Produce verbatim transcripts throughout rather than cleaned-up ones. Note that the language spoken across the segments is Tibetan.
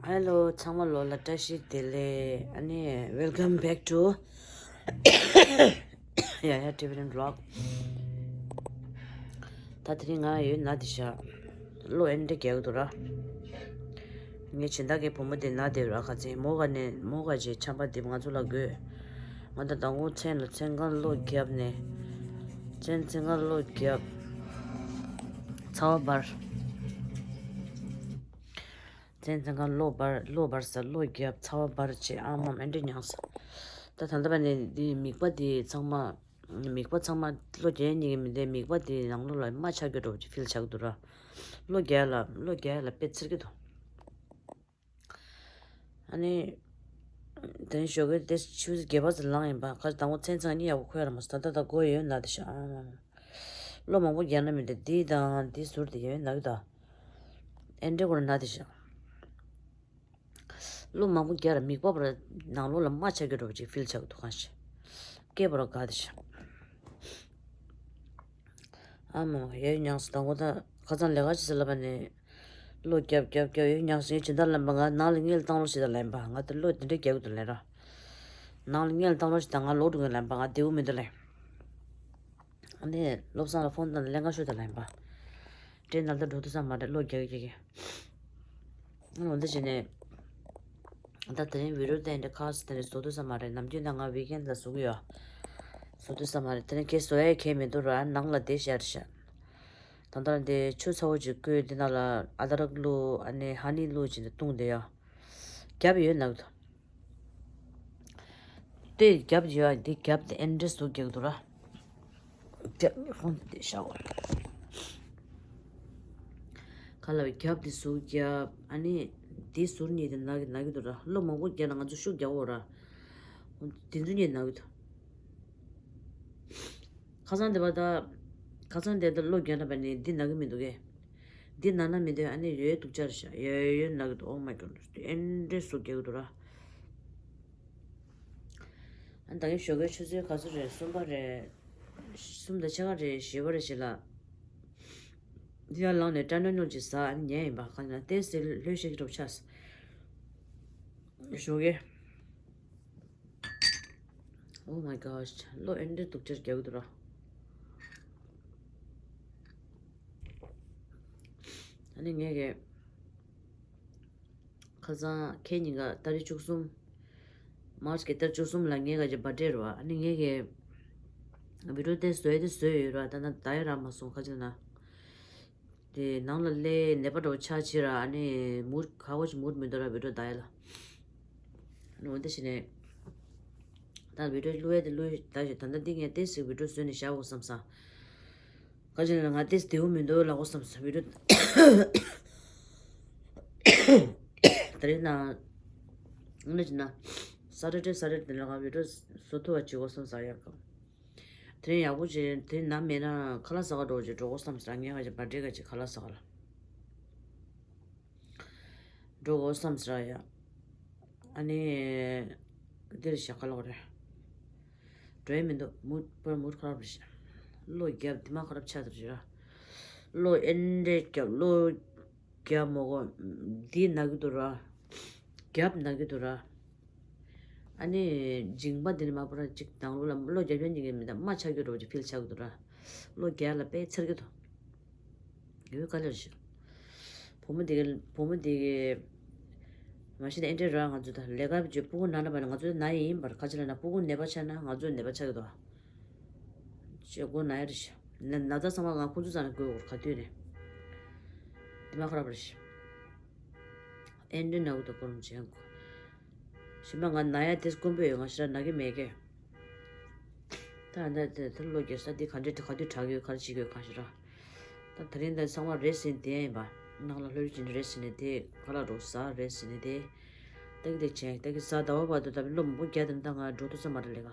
Hello, ཚང་མ་ལོ་ལ་བཀྲ་ཤིས་བདེ་ལེགས། ཨ་ནི་welcome back to Yaya Tibetan Vlog. ད་དེ་རིང་ང་ཡོད་ན་དེ་ཤ་བློ་ཨེ་འདྲ་རྒྱག་འདུག་ར། ངའི་སྦྱིན་བདག་གི་བུ་མོ་དེ་ན་དེ་ར་ཁ་ཚེ་མོ་ག་ནས་མོ་ག་ཅེ་ཆམ་པ་དེ་ང་ཚོ་ལ་དགོས། ང་ད་དང་པོ་མཚན་ལ་མཚན་གང་བློ་རྒྱབ་ནས། མཚན་མཚན་གང་བློ་རྒྱབ། ཚ་བ་འབར། མཚན་མཚན་གང་བློ་འབར་བློ་འབར་ས་བློ་རྒྱབ་ཚ་བ་འབར་ཅེ་ཨ་མམ་ཨེ་འདྲ་མྱངས་ས། ད་ད་ལྟ་བ་ནས་འདི་མིག་པ་འདི་ཚང་མ། མིག་པ་ཚང་མ་བློ་རྒྱག་ཉེ་གི་མི་འདུག་མིག་པ་དེ་ནང་ལོགས་ལ་རྨ་ཆགས་རྒྱུ་འདྲ་པོ་ཅིག་ཕིལ་ཆགས་འདུག་ར། བློ་རྒྱག་ལ་བློ་རྒྱག་ལ་དཔེ་ཚེར་གི་འདུག་ཨ་ནི། དེ་ནས་ཞོགས་ཀས་དེ་ཆུ་ཚོད་བརྒྱད་པ་ཙམ་ལངས་ཡིན་པ། ཁ་དང་པོ་མཚན་ཚང་གཉིས་ཡག་པོ་འཁོར་ཡ་ར་མ་སོང་། ད་ལྟ་ད་སྒོ་ཡོད་ན་དེ་ཤ་ཨ། བློ་མང་པོ་རྒྱག་ན་མི་འདུག་འདི་དང་འདི་ཟུར་དེ་ཡོད་ན་གི་ད། ཨེ་འདྲ་སྐོར་ན་དེ་ཤ། བློ་མང་པོ་རྒྱག་ར་མིག་པ་བར་ནང་ལོགས་ལ་རྨ་ཆགས་རྒྱུ་འདྲ་པོ་ཅིག་ཕིལ་ཆགས་འདུག་གང་ཞིག་སྐེད་པར་དགའ་དེ་ཤ། ཨ་མ་ཡོད་མྱངས་སུ་དང་པོ་ད་ཁ་སང་ལས་ཀ་ཅི་ཟེར་ལབ་པ་ནས། བློ་རྒྱབ་རྒྱབ་རྒྱབ་ཡོད་མྱངས་སུ་ངས་སྦྱིན་བདག་ལབ་པ་ང་ནང་ལ་ངས་ལ་བཏང་རོགས་ཞེས་ད་ལན་པ་ང་ད་བློ་དེ་འདྲ་རྒྱག་གི་འདུག་ལན་ར། ནང་ལ་ངས་ལ་བཏང་རོགས་ཞེས་ད་ང་ལོག་འགྲོ་གི་ལན་པ་ང་བདེ་བོ་མི་འདུག་ལན། ཨ་ནི་བློ་བཟང་ལ་ཕོན་བཏང་ནས་ལན་ཁ་ཤོད་ད་ལན་པ། དྲན་ནང་ལ་འགྲོ་དུས་ཙམ་མ་རེད་བློ་རྒྱག་གི་རྒྱག་གི། ཨ་ནི་འོ་འདི་བྱས་ནས། ད་དེ་རིང་བི་ཌིའོ་དེ་འདྲ་ཁག་སི་དེ་འདྲ་བཟོ་དུས་ཙམ་མ་རེད། ནམ་རྒྱུན་ད་ང་ཝིག་ཨེན་ལ་བཟོ་གི་ཡོད། བཟོ་དུས་ཙམ་མ་རེད། དེ་རིང་ཁྱེད་བཟོ་ཡ་ཁྱེད་མི་འདུག་ར་ནང་ལ་བསྡད་ཤར་ཤར། ད་ལྟ་འདི་ཆུ་ཚ་བོ་ཅིག་བསྐོལ་འདི་ནང་ལ་ཨ་དྲག་བླུགས་ཨ་ནི་ཧ་ནི་བླུགས་བྱས་ནས་བཏུང་བསྡད་ཡོད། རྒྱབ་ཡོད་ནག་ཏུ། དེ་རྒྱབ་ཡོད་འདི་རྒྱབ་དེ་ཨེ་འདྲ་ཟུག་རྒྱག་འདུག་ར། རྒྱབ་ཧོན་དེ་ཤའོ། ག་ལ་བའི་རྒྱབ་དེ་ཟུག་རྒྱབ་ཨ་ནི། དེ་ཟུར་གཉིས་དེ་ནག་གི་ནག་གི་འདུག་ར་བློ་མང་པོ་རྒྱག་ན་ང་ཚོ་ཤུགས་རྒྱག་འོ་ར། དེ་ཚོ་གཉིས་ནག་གི་འདུག་ཁ་སང་དེ་བ་ད། ཁ་སང་དེ་ད་བློ་རྒྱག་ན་བ་ནི་འདི་ནག་གི་མི་འདུག་གས། འདི་ནག་ན་མི་འདུག་ཨ་ནི་ཡོད་འདུག་ཅར་ཤ་ཡོད་ཡོད་ནག་གི་འདུག Oh my god ཨེ་འདྲ་ཟུག་རྒྱག་གི་འདུག་ར། ཨ་ནི་ད་གིན་ཞོགས་ཀའི་ཆུ་ཚོད་ག་ཚོད་རེད། གསུམ་པ་རེད། གསུམ་དང་ཕྱེད་ཀ་རེད། བཞི་པ་རེད་ཞིག་ལ། འདི་ཡར་ལངས་ནས་སྐྲ་ནོར་ནོར་ཅིག་ཟ་ཨ་ནི་ཉལ་ཡིན་པ་གང་ཡིན་ན་ཏོག་ཙམ་ལྷོད་ཤིག་གི་གྲོགས་ཆགས། ཞོགས་ཀའི། Oh my gosh བློ་ཨེ་འདྲ་སྡུག་ཅག་རྒྱག་གི་འདུག་ར། ཨ་ནི་ངས་གི། ཁ་སང་ཁེ་ཉིན་ག་ཏ་རིག་བཅུ་གསུམ། མར་ཆི་གི་ཏ་རིག་བཅུ་གསུམ་ལ་ངའི་ག་ཅི་བར་ཌེ་རེད་བ། ཨ་ནི་ངའི་གི་བི་ཌིའོ་དེ་བཟོས་དེ་བཟོས་ཡོད་ར། ད་ན་ད་ཡ་ར་མ་སོང་ཁ་ཅིག་ན། དེ་ནང་ལ་སླེབས་ནད་པ་འདྲ་བོ་ཆགས་ཕྱིར་ར། ཨ་ནི་མུར་ཁ་བོ་ཅིག་མུར་མི་འདུག་ར་བི་ཌིའོ་ད་ཡ་ལ། ཨ་ནི་འོ་འདི་བྱས་ནས། ད་བི་ཌིའོ་བླུག་ཡ་དེ་བླུག་ད་ཞེས་ད་ལྟ་འདི་ངས་ཏོག་ཙམ་བི་ཌིའོ་བཟོས་ནས་བཞག་དགོས་བསམ་སོང་། ག་ཅི་ལ་ང་ཏོག་ཙམ་བདེ་པོ་མི་འདུག་ལབ་དགོས་བསམ་སོང་བི་ཌིའོ། དེ་རིང་ན། ཨ་ནི་ཅི་ན། ས་ཊར་ཌེ་ས་ཊར་ཌེ་ལ་ང་བི་ཌིའོ་བཟོ་ཐུབ་པ་བྱེད་དགོས་བསམ་སོང་ཡག་གམ། དེ་རིང་ཡག་པོ་བྱས་དེ་ན་མེད་ན་ཁ་ལག་ཟ་ག་འགྲོ་བྱས་འགྲོ་དགོས་བསམ་སོང་ངས་ག་ཅི་བར་ཌེ་ག་ཅི་ཁ་ལག་ཟ་ག་ལ། འགྲོ་དགོས་བསམ་ཟེར་ཡ། ཨ་ནི། འདིར་བཞག་ག་ལོག་རེད། འགྲོ་ཡ་མི་འདུག་མུ་པར་མུར་ཁ་རབ་རེད། བློ་རྒྱབ་དེ་མ་ཁ་རབ་ཆགས་ཐུབ་རེད་ར། བློ་ཨེ་འདྲས་རྒྱབ་བློ་རྒྱབ་མོ་གོ། འདི་ན་གི་འདུག་ར། རྒྱབ་ན་གི་འདུག་ར། ཨ་ནི། མཇིང་པ་འདི་ནི་མ་པར་ཅིག་དང་བློ་ལ་བློ་རྒྱབ་ཡ་ཉིན་གི་མི་འདུག་རྨ་ཆགས་རྒྱུ་འདྲ་བོ་ཅིག་ཕིལ་ཆགས་གི་འདུག་ར། བློ་རྒྱབ་ལ་དཔེ་འཚེར་གི་འདུག་ཡོད་ག་ལེར་ཞིག་བུ་མོ་དེ་གི་བུ་མོ་དེ་གི་མ་གཞི་ནས་ཨེ་འདྲའི་ར་ང་ཚོ་ད་ལས་ཀ་བྱེད་སྤུ་གུ་ན་ན་པ་ནི་ང་ཚོ་ན་ཡི་ཡིན་པར་ཁ་ཆེ་ལ་ན་སྤུ་གུ་ནད་པ་ཆགས་ན་ང་ཚོ་ནད་པ་ཆགས་ཀྱི་འདུག་ཅེས་སྒོ་ན་ཡ་རེ་ཞིག་ན་ན་ཚ་ཚང་མ་ང་ཁོ་ཚོ་ཚང་ནས་དགོས་འོར་ག་དུས་ནས་དེ་མ་ཁ་ར་པ་རེ་ཞིག་ཨེ་འདྲའི་ན་གི་འདུག་སྐོར་མ་བྱེད་ཀོ། ཞིམ་པ་ང་ན་ཡ་དེ་དཀོན་པོ་ཡོད་ང་ཞེ་དྲག་ན་གི་མེད་གི། ད་ད་དེ་ད་ལོ་རྒྱལ་ས་འདི་ག་འདྲས་ག་དུས་དྲག་ཡོད་ག་རེ་བྱེད་དགོས་གང་ཞིག་ར། ད་ད་རིང་ད་ཚང་མ་རེད་ཟིན་དེ་ཡིན་པ། ནང་ལ་ལྷོད་ལྷོད་བྱས་ནས་རེད་ཟིན་ནས་དེ་ཁ་ལག་རོགས་ཟ་རེད་ཟིན་ནས་དེ། ད་གི་དེ་བྱས་ད་གི་ཟ་ཟླ་བ་བར་དུ་ད་བློ་མང་པོ་རྒྱག་དེ་ད་ང་འགྲོ་ཐུབ་ས་མ་རེད་ལས་ཀ།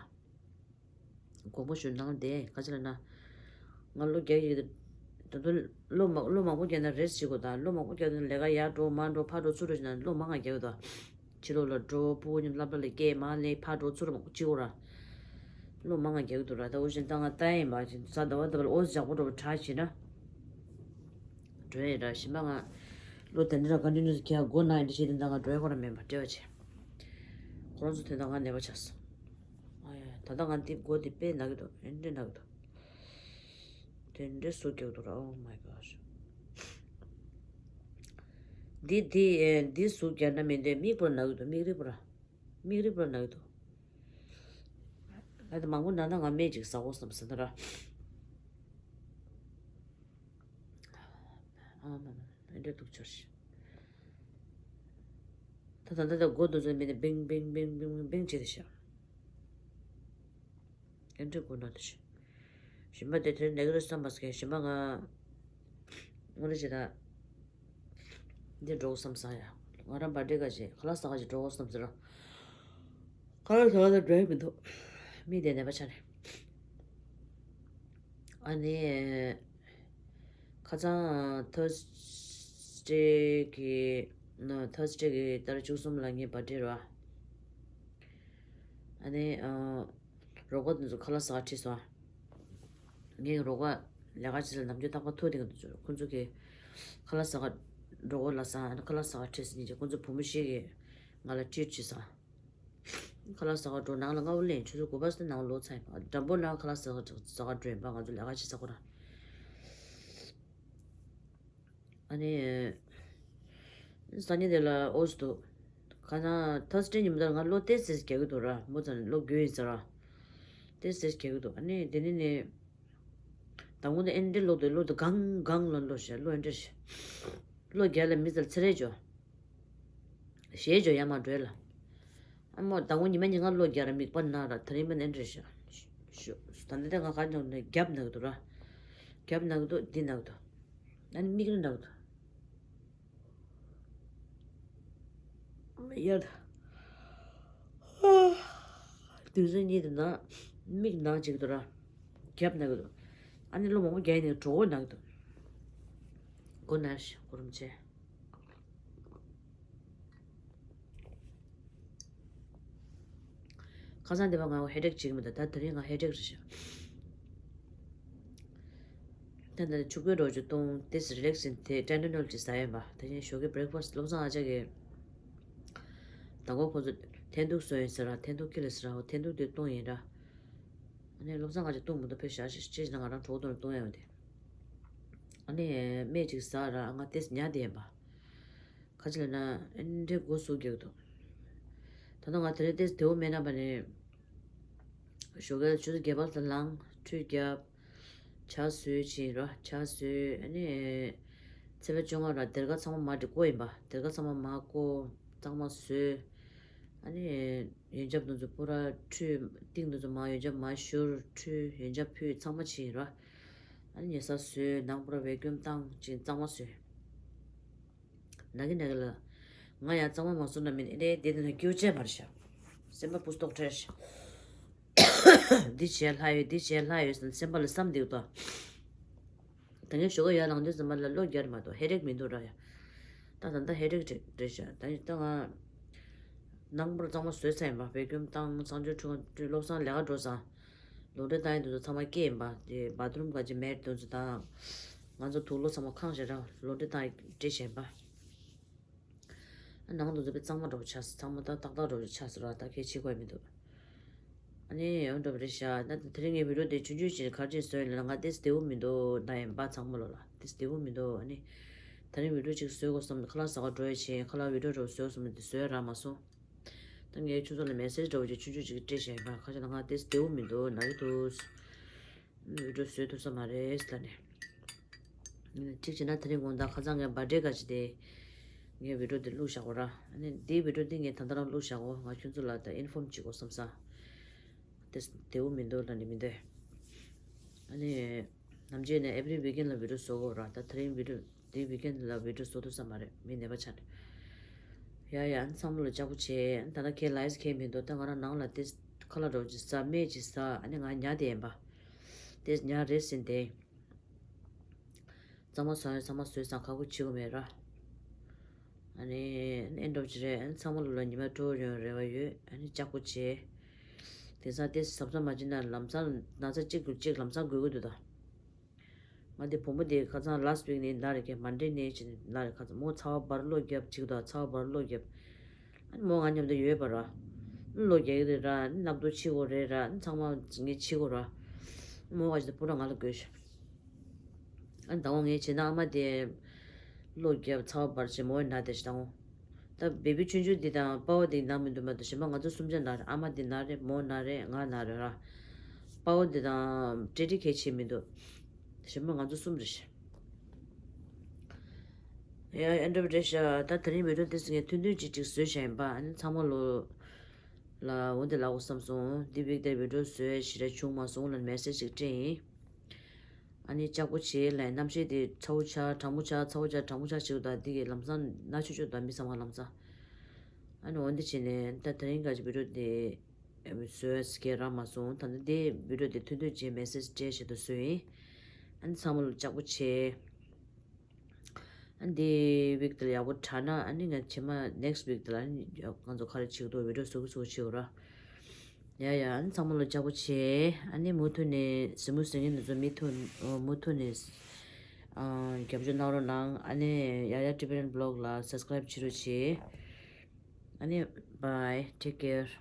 དགོངས་པ་ཞུ་ནང་དེ་ག་ཅི་ལ་ན། ང་ལོ་རྒྱག་ཡོད་དེ། ད་དུང་བློ་མ་བློ་མང་པོ་རྒྱག་ན་རེད་ཟེར་གོ་ད་བློ་མང་པོ་རྒྱག་དུས་ལས་ཀ་ཡར་འགྲོ་མར་འགྲོ་ཕར་འགྲོ་ཚུར་འགྲོ་བྱས་ན་བློ་མང་ང་རྒྱག་ཡོད་ད། ཕྱི་ལོགས་ལ་འགྲོ་སྤུ་གུ་མཉམ་སློབ་གྲྭ་ལ་སྐྱེལ་མ་ལེན་ཕར་འགྲོ་ཚུར་མང་པོ་ཅི་གོ་ར། བློ་མང་ང་རྒྱག་གི་འདུག་ར་ད་འུ་བཞིན་ད་ང་ལྟ་ཡིན་པ་ཅིག་ས་ཟླ་བ་ཟླ་བ་ལ་ཨོ་ཟ་ཇག་པོ་འགྲོ་བ་དྲག་བྱེད་ན། འགྲོ་ཡིན་ར་ཞིམ་པ་ང་། ལོ་དེ་འདྲ་ཀོན་ཊི་ནིའུ་སི་ཁྱེད་མགོ་ན་ཡིན་འདྲ་བྱེད་དེ་འདྲ་ང་འགྲོ་ཡ་ཁོ་རང་མེད་པ་འདྲ་བ་བྱས། ཁོ་རང་ཚོ་དེ་འདྲ་ང་ནད་པ་ཆགས་སོང་། ཨ་ཡ། ད་ལྟ་ང་འདི་མགོ་འདི་དཔེ་ན་གི་འདུག་ཨེ་འདྲ་ན་གི་འདུག་དེ་འདྲ་ཟུག་རྒྱག་འདུག་ར། Oh my gosh། འདི་འདི་ཨེ་འདི་ཟུག་རྒྱག་ན་མི་འདོད། མིག་པོ་ན་གི་འདུག་མིག་རིལ་པོ་ར། མིག་རིལ་པོ་ར་ན་གི་འདུག་ང་དེ་མང་པོ་ན་ན་ང་སྨན་ཅིག་ཟ་དགོས་བསམ་ཟེར་ན་ར། ཨ་མ་མ་མ་འདྲ་འདུག་ཆོར་ཞིག་ད་ད་ད་ད་མགོ་འདུག་ཚོད་མེད་ནས་བིང་བིང་བིང་བིང་བིང་བྱེད་དེ་ཤག་ཨེ་འདྲ་མགོ་ན་འདུག་ཤག་ཞིམ་པ་དེ་དེར་ནེ་གི་རེ་བསམ་པ་ཟེར་ཞིམ་པ་ང་དངོས་གནས་བྱས་ན་འདི་འགྲོ་དགོས་བསམ་ས་ཡ། ང་རང་བར་ཐི་ཌེ་ག་ཅིག་ཁ་ལག་ཟ་ག་ཅིག་འགྲོ་དགོས་བསམ་ཟེར་ར། ཁ་ལག་ཟ་ག་ལ་འགྲོ་ཡ་མི་འདུག་མི་དེ་ནད་པ་ཆགས་ནས། ཨ་ནི། ཁ་སང་ཐར་སི་ཌེ་གི་ན་ཐར་སི་ཌེ་གི་ཏ་རིག་བཅུ་གསུམ་ལ་ངའི་བར་ཐི་ཌེ་རེད་བ། ཨ་ནི། ཨ། རོགས་པ་དེ་ཚོ་ཁ་ལག་ཟ་ག་ཁྲིད་སོང་། ངའི་རོགས་པ་ལས་ཀ་བྱེད་ས་ནམ་རྒྱུན་རྟག་པར་ཐུག་བསྡད་མཁན་དེ་ཚོ་ཁོང་ཚོ་གིས་ཁ་ལག་ཟ་ག་འགྲོ་དགོས་ལབ་སོང་། ཨ་ནི་ཁ་ལག་ཟ་ག་ཁྲིད་ཟིན་རྗེས་ཁོང་ཚོ་བུ་མོ་ཞིག་གིས་ང་ལ་ཊི་རིཊ་བྱས་སོང་། ཁ་ལག་ཟ་ག་འགྲོ་ནང་ལ་སྔ་པོ་སླེབས་ཆུ་ཚོད་དགུ་པ་ཙམ་ནང་ལོག་ཚར་ཡིན་པ། འགྲམ་པོ་ནང་ཁ་ལག་ཟ་ག་ཟ་ག་འགྲོ་ཡིན་པ། ང་ཚོ་ལས་ཀ་བྱེད་ས་ཁོ་རང་། ཨ་ནི། སང་ཉིན་དེ་ལ་ཨོ་ཙི་འདུག་ཁ་སང་ཐར་སི་ཌེ་ཉིན་མོ་དེར་ང་གློ་ཏོག་ཙམ་རྒྱག་གི་འདུག་ར། མོ་ཚ་ནས་གློ་རྒྱུ་ཡིན་ཟེར་ར། ཏོག་ཙམ་རྒྱག་གི་འདུག་ཨ་ནི་དེ་ནས་ནི། དང་པོ་དེ་ཨེ་འདྲའི་གློ་འདུག་གློ་འདུག་གང་གང་ལོན་གློ་ཞེས་གློ་ཨེ་འདྲ་ཞེས། གློ་རྒྱག་ལ་མི་ཚར་ཚེ་རེ་འཇོ། ཞེས་འཇོ་ཡ་མ་འགྲོས་ལ། ཨ་མོ་དང་པོ་ཉི་མ་ཉིན་གང་གློ་རྒྱག་ར་མིག་པ་ན་ར། ད་རིང་མ་ནན་རེ་ཤ། ཤོ། ད་ནི་དེ་ང་ག་ཉོག་ནས་རྒྱབ་ན་གི་འདུག་ར། རྒྱབ་ན་གི་འདུག་འདི་ན་གི་འདུག་ཨ་ནི་མིག་རི་ན་གི་འདུག་ཡར། དུས་ཚོད་གཉིས་དེ་ན་མིག་ནང་ཅིག་འདུག་ར། རྒྱབ་ན་གི་འདུག་ཨ་ནི་གློ་མང་པོ་རྒྱག་ནས་གྲོད་ཁོག་ན་གི་འདུག་གོ་ན་ཤ་གོ་རུམ་ཆེ། ཁ་སང་དེ་བ་ང་ཧེ་ཌེག་བྱེད་ཀྱི་མི་འདུག་ད་དེ་རིང་ང་ཧེ་ཌེག་རེད་ཤག་ད་ད་ཆུ་ཁོལ་འགྲོ་རྒྱུ་བཏུང་དེ་རི་ལེག་སི་དེ་ཊེན་ཌོ་ནོལ་ཅིག་ཟ་ཡོད་པ། དེ་བཞིན་ཞོགས་ཀས་བྷི་རེག་ཕ་སི་བློ་བཟང་ཨ་ཅག་གིས་དང་པོ་ཁོ་ཚོ་འཐེན་ཐུག་བཟོས་ཡིན་ཟེར་ར། འཐེན་ཐུག་ཁྱི་ལ་ཟེར་ར། འཐེན་ཐུག་དེ་བཏུང་ཡིན་ར། ཨ་ནི་བློ་བཟང་ཨ་ཅག་བཏུང་མི་འདུག་ཕེ་ཤ་ཤི་ཅེས་ན་ང་རང་གྲོགས་བཏུང་བཏུང་ཡོད་དེ། ཨ་ནི་སྨན་ཅིག་ཟ་ར་ང་དེ་ཉལ་བསྡད་ཡིན་པ། ཁ་ཅིག་ལ་ན་ཨེ་འདྲའི་སྒོ་ཟུག་རྒྱག་འདུག་ད་ལྟ་ང་དེ་རིང་ཏོག་ཙམ་བདེ་བོ་མེད་ན་པ་ནས། ཞོགས་ཀས་ཆུ་ཚོད་བརྒྱད་པ་ཙམ་ལངས། ཁྲུས་བརྒྱབ། ཇ་བཟོས་ཕྱིན་ར། ཇ་བཟོས། ཨ་ནི། ཚེས་པ་བཅོ་ལྔ་ར་སྡེར་ཁ་ཚང་མ་མར་དེ་བསྐོལ་ཡིན་པ། སྡེར་ཁ་ཚང་མ་མར་བསྐོལ། གཙང་མ་བཟོས། ཨ་ནི། ཡོན་ཆབ་དེ་ཚོ་པུ་ར་ཁྲུས། ཏིང་དེ་ཚོ་མར་ཡོན་ཆབ་མར་བཞུར། ཁྲུས། ཡོན་ཆབ་ཕུད། གཙང་མ་ཕྱིན་ར། ཨ་ནི་ཉལ་ས་བཟོས། ནང་པུ་ར་བེ་ཀུམ་བཏང་ཅིང་གཙང་མ་བཟོས། ན་གི་ན་གི་ལ། ང་ཡང་གཙང་མ་མ་བཟོ་ན་མིན་ཨེ་རེད་དེ་དེ་ན་སྐྱོ་ཅན་མར་ཤ། སེམས་པ་སྤུ་སྟོག་བྲལ་ཤ། འདི་བྱས་ལྷ་ཡོད་འདི་བྱས་ལྷ་ཡོད་ཟེར་སེམས་པ་ལ་བསམ་འདུག་ད། ད་ངས་ཞོགས་ཀ་ཡར་ལངས་དུས་ཙམ་པ་ལ་གློ་རྒྱག་མ་གཏོགས་ཧེ་ཌེག་མི་འདུག་ར་ཡ། ད་ད་ལྟ་ཧེ་ཌེག་རེད་ཤ། ད་ད་ང་ནང་པར་གཙང་མ་བཟོས་ཚར་ཡིན་པ། བེ་ཀུམ་བཏང་། གཙང་ཆུ་འཁྲུད། བློ་བཟང་ལས་ཀ་འགྲོ་ཙང་། ལོ་འདྲེ་བཏང་ཡིན་དུས་ཚང་མ་སྐྱེས་ཡིན་པ། དེ་བ་ཐི་རུམ་ག་ཅི་མེད་དུས་ཚོད་དང་། ང་ཚོ་དུག་ལོག་ཚང་མ་ཁེངས་བྱས་ར་ལོ་འདྲེ་བཏང་ཡིན་བསྡད་བྱས་ཡིན་པ། ནང་དུ་འཛུལ་བའི་གཙང་མ་འདྲ་པོ་ཆགས་སོང་། ཚང་མ་ཏག་ཏག་ཏག་འདྲ་པོ་ཆགས་སོང་ར། ད་གལ་ཆེ་དགོས་མི་འདུག་ཨ་ནི་ཡང་འདྲ་པོ་རེད་ཤག་ད་དེ་རིང་ངའི་བི་ཌིའོ་དེ་ཆུང་ཆུང་ཞིག་ག་རེ་བྱས་བཟོས་ཡིན་ལབ་ན། ང་ཏོག་ཙམ་བདེ་པོ་མི་འདུག་ད་ཡིན་པ་ཚང་མ་ལོ་ལ་ཏོག་ཙམ་བདེ་པོ་མི་འདུག་ཨ་ནི་དེ་རིང་བི་ཌིའོ་ཅིག་བཟོ་དགོས་བསམ། ཁ་ལག་ཟ་ག་འགྲོ་ཡ་བྱས། ཁ་ལག་བི་ཌིའོ་འདྲ་པོ་བཟོ་དགོས་བསམ་ནས་དེ་བཟོས་རག་མ་སོང་། ད་ངས་ཁྱོད་ཚོ་ལ་མེ་སེ་ཇི་འདྲ་པོ་ཅིག་ཆུང་ཆུང་ཅིག་སྤྲད་བཞག་ཡིན་པ། ཁ་ཤས་ལ་ང་ཏོག་ཙམ་བདེ་པོ་མི་འདུག་ན་གི་འདུག་བི་ཌིའོ་བཟོས་ཐུབ་ས་མ་རེད་ལབ་ནས། གཅིག་བྱས་ན་དེ་རིང་དགོང་དག་ཁ་སང་ངའི་བར་ཌེ་ག་ཅིག་དེ། ངའི་བི་ཌིའོ་དེ་བླུགས་བཞག་གོ་ར། ཨ་ནི་དེའི་བི་ཌིའོ་དེ་ངས་ད་ལྟ་རང་བླུགས་བཞག་གོ། ང་ཁྱོད་ཚོ་ལ་ད་ཨིན་ཕོམ་བྱེད་དགོས་བསམ་ས། དེ་བདེ་པོ་མི་འདུག་ལབ་ནས་མི་འདོད། ཨ་ནི། ནམ་རྒྱུན་ནས་ཨེ་བྷི་རི་ཝིག་ཨེན་ལ་བི་ཌིའོ་བཟོ་གོ་ར། ད་དེ་རིང་བི་ཌིའོ་དེའི་ཝིག་ཨེན་ལ་བི་ཌིའོ་བཟོ་ཐུབ་ས་མ་རེད། མི་ནད་པ་ཆགས་ནས། ཡ་ཡ། ཨ་ནི་ཚང་མ་ལ་ལྕགས་པོ་བྱས། ཨ་ནི་ད་ལྟ་ཁྱེད་ལ་ཡེ་སི་ཁྱེད་མི་འདུག་ད་ང་རང་ནང་ལ་དེ་ཁ་ལག་འདྲ་པོ་ཅིག་ཟ། སྨན་ཅིག་ཟ། ཨ་ནི་ང་ཉལ་བསྡད་ཡིན་པ། དེ་ཉལ་རེ་ཟིན་ཏེ། གཙང་མ་བཟོ་ཡ་ཚང་མ་བཟོས་ཙང་ཁག་པོ་བྱེད་དགོས་མེད་ར། ཨ་ནི་ཨེ་འདྲ་པོ་ཅིག་རེད། ཨ་ནི་ཚང་མ་ལོ་ལ་ཉི་མ་སྤྲོ་པོ་ཡོང་རེ་བ་ཡོད། ཨ་ནི་ལྕགས་པོ་བྱས། དེང་སང་དེ་གཟབ་གཟབ་མ་བྱས་ན་ལམ་སང་ན་ཚ་གཅིག་དང་གཅིག་ལམ་སང་འགོས་ཀྱི་འདུག་ད། ང་དེ་བུ་མོ་དེ་ཁ་སང་last week་ནས་ན་རེ་ཁེ་མ་འདྲེ་ནས་ཅི་ན་རེ་ཁ་སང་མོ་ཚ་བ་འབར་གློ་རྒྱབ་ཅིག་དང་ཚ་བ་འབར་གློ་རྒྱབ། ཨ་ནི་མོ་ང་མཉམ་དུ་ཡོད་པ་ར། གློ་རྒྱག་གི་རེད་ར། ནག་དུ་ཕྱི་གོ་རེད་ར། ཚང་མ་ངས་ཕྱི་གོ་ར། མོ་བ་ཅི་ད་པུ་ར་ང་ལ་དགོས་ཤ། ཨ་ནི་ད་འོ་ངས་བྱས་ན་ཨ་མ་དེ་གློ་རྒྱབ་ཚ་བ་འབར་ཅེ་མོ་ན་དེ་ཞིག་ད་འོ། ད་བེ་བི་ཆུང་ཆུང་འདི་དང་པ་བ་འདི་ན་མི་འདུག་མ་གཏོགས་གཞན་པ་ང་ཚོ་གསུམ་ཆ་ན་རེད། ཨ་མ་འདི་ན་རེད། མོ་ན་རེད། ང་ན་རེད་ར། པ་བ་འདི་དང་ཏྲེ་ཏྲེ་གལ་ཆེ་མི་འདུག་གཞན་པ་ང་ཚོ་གསུམ་རེད་ཤག་ཡ་ཨེ་འདྲ་བ་རེད་ཤག་ད་དེ་རིང་བི་ཌི་ཡོ་འདི་ཟིན་ཐུང་ཐུང་ཅིག་ཅིག་བཟོས་བཞག་ཡིན་པ། ཨ་ནི་ཚང་མ་ལོ་ལ་འོ་འདི་ལ་འོ་བསམ་སོང་། འདི་བིག་དེར་བི་ཌི་ཡོ་བཟོས་ཞེ་དྲག་བྱུང་མ་སོང་ལ་མེ་སེ་ཇི་ཅིག་སྤྲད་ཡིན། ཨ་ནི་ལྕགས་པོ་བྱེད་ལ་གནམ་གཤིས་དེ་ཚ་བོ་ཆགས་གྲང་མོ་ཆགས་ཚ་བོ་ཆགས་གྲང་མོ་ཆགས་བྱེད་དུས་ད་འདི་གི་ལམ་སང་ན་ཆུ་ཆུ་ད་མི་ཚང་མ་ལམ་སང་། ཨ་ནི་འོ་འདི་བྱས་ནས་ད་དེ་རིང་ག་ཅི་བི་ཌི་ཡོ་དེ་བཟོས་སྐད་རག་མ་སོང་། ད་ནི་དེ་བི་ཌི་ཡོ་དེ་ཐུང་ཐུང་བྱས་མེ་སེ་ཇི་སྤྲད་བྱེད་དུ་བཟོས་ཡིན། ཨ་ནི་ཚང་མ་ལ་ལྕགས་པོ་བྱེད། ཨ་ནི་དེ་བིག་དེ་ལ་ཡག་པོ་དྲག་ན་ཨ་ནི་ང་ཕྱི་མ་next week་དེ་ལ་ཨ་ནི་ང་ཚོ་ག་རེ་བྱེད་ཀྱི་འདུག་བི་ཌི་ཡོ་བཟོ་གི་བཟོ་གི་བྱེད་དགོས་ར། ཡ་ཡ། ཨ་ནི་ཚང་མ་ལ་ལྕགས་པོ་བྱེད། ཨ་ནི་མུ་མཐུད་ནས་གཟིགས་མོ་གཟིགས་མཁན་དེ་ཚོ་མུ་མཐུད་ཨ་མུ་མཐུད་ནས་ཨ་རྒྱབ་སྐྱོར་གནང་རོགས་གནང་། ཨ་ནི་ཡ་ཡ་ཊི་བི་ཨེན་བི་ལོག་ལ་སབ་སི་ཀ་རའིབ་བྱེད་རོགས་བྱེད། ཨ་ནི་bye, take care.